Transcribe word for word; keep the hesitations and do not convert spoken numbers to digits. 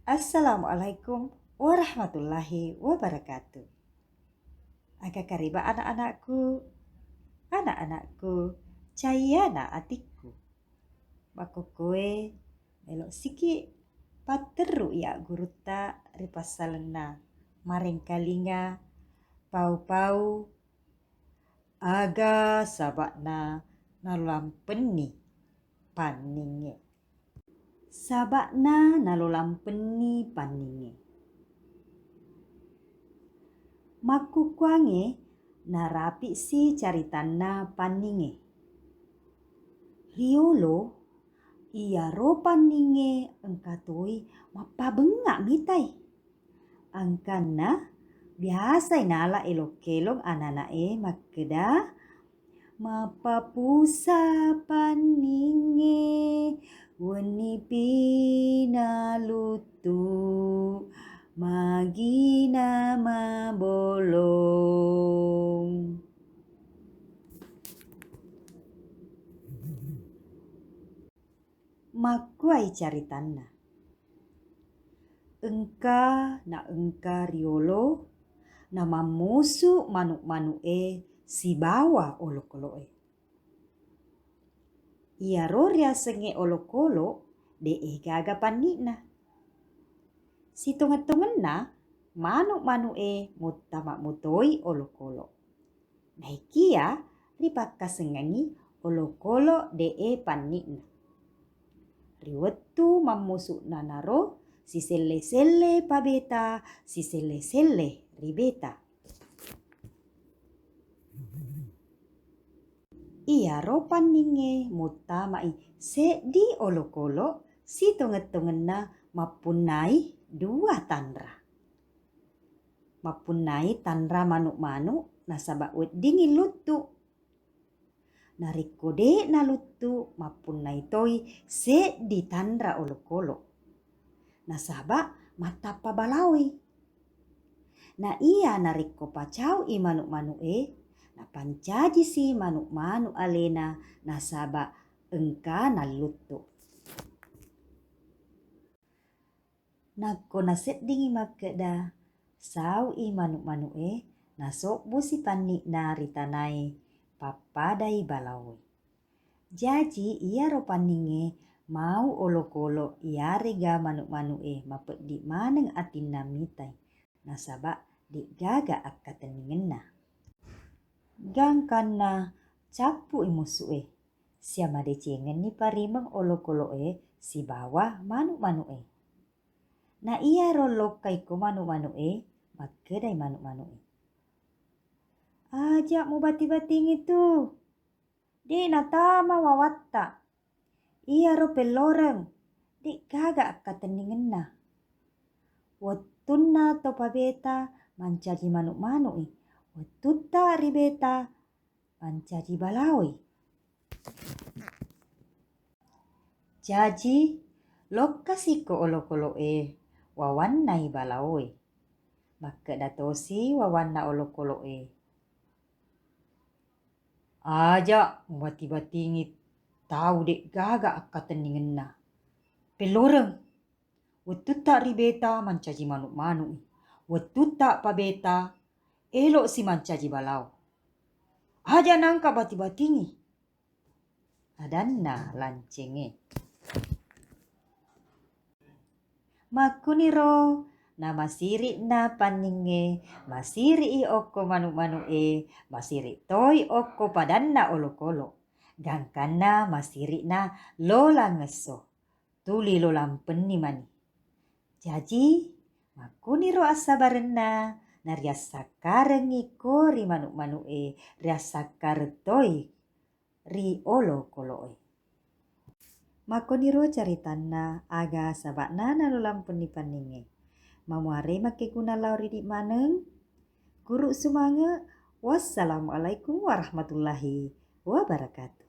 Assalamualaikum warahmatullahi wabarakatuh. Aga kariba anak-anakku, anak-anakku, cayyana atikku. Makkokkoe, melo siki patterru iya gurutta ri passalenna marengkalinga pau-pau aga saba'na nalolampenni panningnge. Saba'na nalolampenni panningnge. Makkukkuangnge narapi'si caritanna panningnge. Riolo, iyaro panningnge engka toi mappabengnga mitai. Angkanna, biasai nala elong-kelong anana'e makkeda, "Mappapusa panningnge, wennipi naluttu, magina mabolong." Makkuai caritanna. Engka na engka riolo namammusu manu'-manu'e sibawa olokolo'e. Iyaro riasengnge olokolo de'e gaga panni'na. Sitongeng-tongenna manu'-manu'e muttama mutoi olokolo. Naikia ripakkasengengngi olokolo de'e panni'na. Ri wettu mammusu'nanaro siselle-selle pabeta, siselle-selle ribeta. Iyaro panningnge muttama'i seddi olokolo sitongeng-tongenna mappunnai dua tanra. Mappunnai tanra manu'-manu' nasaba' weddingngi luttu. Narekko de' naluttu, mappunnai toi seddi tanra olokolo. Nasaba' mattappa balaoi. Na iya narekko pacau'i manu'-manu'e, napancajisi manu'-manu' alena nasaba' engka nalluttu. Nakko naseddingngi makkeda sau'i manu'-manu'e, nasobbusi panni'na ri tanae pappadai balaoe. Jaji, iyaro panningnge mau olokolo iyarega manu'-manu'e mapeddi maneng atinna mitai, nasaba' de'gaga akkatenningenna. Gangkanna cappu'i musu'e, sia madecengenni parimeng olokolo'e sibawa manu'-manu'e. Na iyaro lokkaiko manu'-manu'e, makkedai manu'-manu'e, "Aja' mubati-batingi tu, de' natama wawatta. Iyaro pelloreng, de'gaga akkatenningenna. Wettunna to pabeta mancaji manu'-manu'i, wettutta ribeta mancaji balaoi." Jaji, lokkasiko olokolo'e wawannai balaoe. Makkeda tosi wawanna olokolo'e, "Aja' mubati-batingi tau de'gaga akkatenningenna. Pelloreng, wettutta ribeta mancaji manu'-manu'i, wettutta pabeta elo'si mancaji balao. Aja' nangka bati-batingi," adanna lancengnge. Makkuniro namasiri'na panningnge, masiri'i okko manu'-manu'e, masiri' toi okko padanna olokolo. Gangkanna masiri'na lolangngesso, tuli lolampenni mani. Jaji, makkuniro assabarenna, nariassakkarengngi ko ri manu'-manu'e, riassakkareng toi ri olokolo'e. Makkoniro caritanna aga saba'na nalolampenni panningnge. Mamuare makkeguna lao ridi' maneng. Guru sumange. Wassalamualaikum warahmatullahi wabarakatuh.